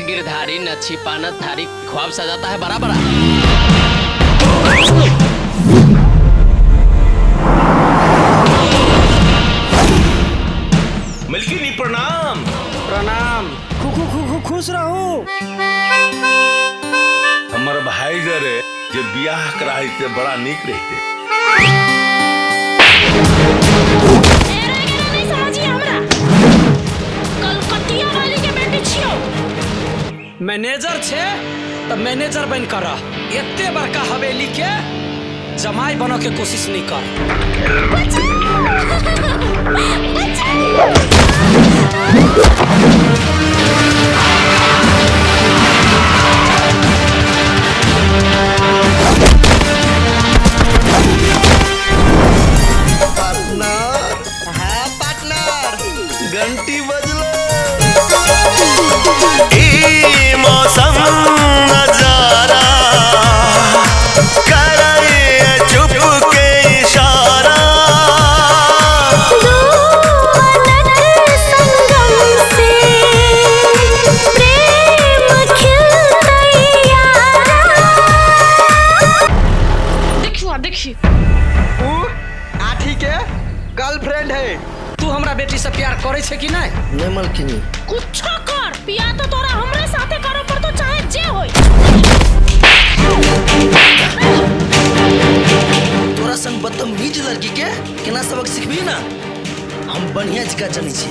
गिरधारी न छिपाना थारी, ख्वाब सजाता है बड़ा बड़ा। मलकिनी प्रणाम। प्रणाम। खु खु खु खु खुश रहू। हमर भाई जरे जे बियाह कराई से बड़ा निक रहते। नहीं समझी हमरा, कलकतिया वाली के बेटी छियो। मैनेजर छे त मैनेजर बन कर रह, एते बड़का हवेली के जमाई बनो के कोशिश नहीं कर। पार्टनर, हाँ पार्टनर, घंटी बजलो। ई मौसम नजारा करे चुप के इशारा। दो मनक संगम से प्रेम खिलतै यारा। देखियो देखियो, ऊ आठी के गर्लफ्रेंड है। तू हमरा बेटी से प्यार करे छे कि नहीं? नहीं मलकिनी। कुछो कर, पिया तो तोरा हमरे साथे करो पर तो चाहे जे होई। तोरा संग बदतमीज लड़की के केना सबक सिखबी ना, हम बढ़िया जगह जानी छी।